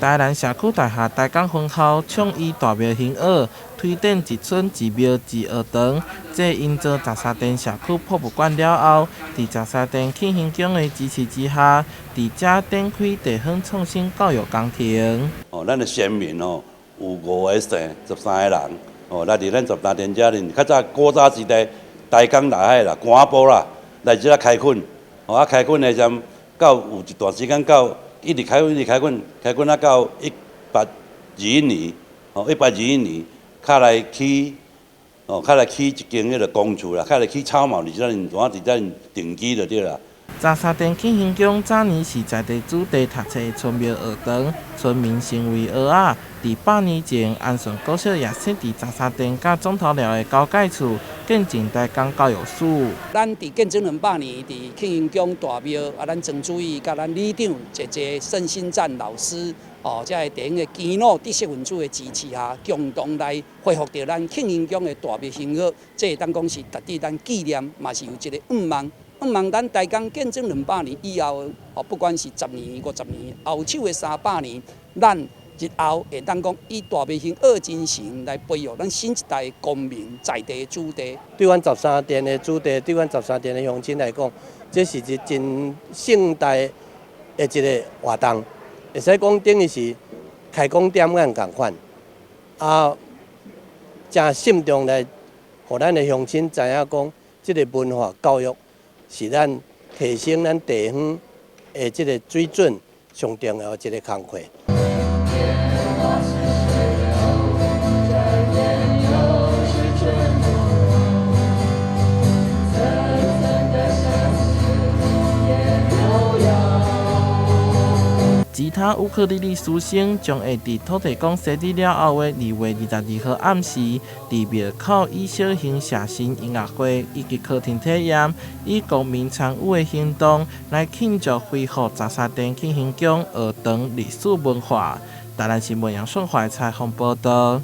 台南社區大廈大港分校創意大廟興學，推展一村一廟一學堂，這營造雜沙店社區博物館了後，佇雜沙店慶興宮的支持之下，佇遮展開地方創新教育工程。哦，咱的先民哦，有五个姓，13个人，哦，來佇咱十三店遮呢，較早古早時代，台江內海啦，官埔啦，來遮開墾，哦啊開墾的時，到有一段時間到。一直開墾，一直開墾，開墾啊到1821年，哦，1821年，較來起，哦，較來起一間彼个公厝啦，較來起草帽，佇遮陣怎佇遮定居就對啦。雜沙店慶興宮早年是在地子弟讀冊的村廟學堂，村民成為蚵仔。佇100年前，安順國小也設佇雜沙店佮總頭寮的交界處，見證台江教育史。咱佇建政200年，佇慶興宮大廟啊，咱曾主義佮咱里長姐姐盛新贊老師，哦，這个地方的耆老知識分子的支持下，共同來恢復著咱慶興宮的大廟香火，這會當講是值得咱紀念，嘛是有一个願望。願望咱台江建政兩百年以後，哦，不管是十年、50年，後手的300年，咱日後會當講以大廟興學精神來培育咱新一代公民在地的子弟。對阮十三店的子弟，對阮十三店的鄉親來講，這是一真盛大的一个活動，會使講等於是開工點眼仝款，啊，誠慎重來，予咱的鄉親知影講，這个文化教育是咱提升咱地方的這个水準上重要的一个工課。吉他、烏克麗麗師生將會佇土地公生日了後的2月22號暗時，佇廟口以小型寫生音樂會以及課程體驗，以公民參與的行動來慶祝恢復雜沙店慶興宮學堂歷史文化。台南新聞楊順懷採訪報導。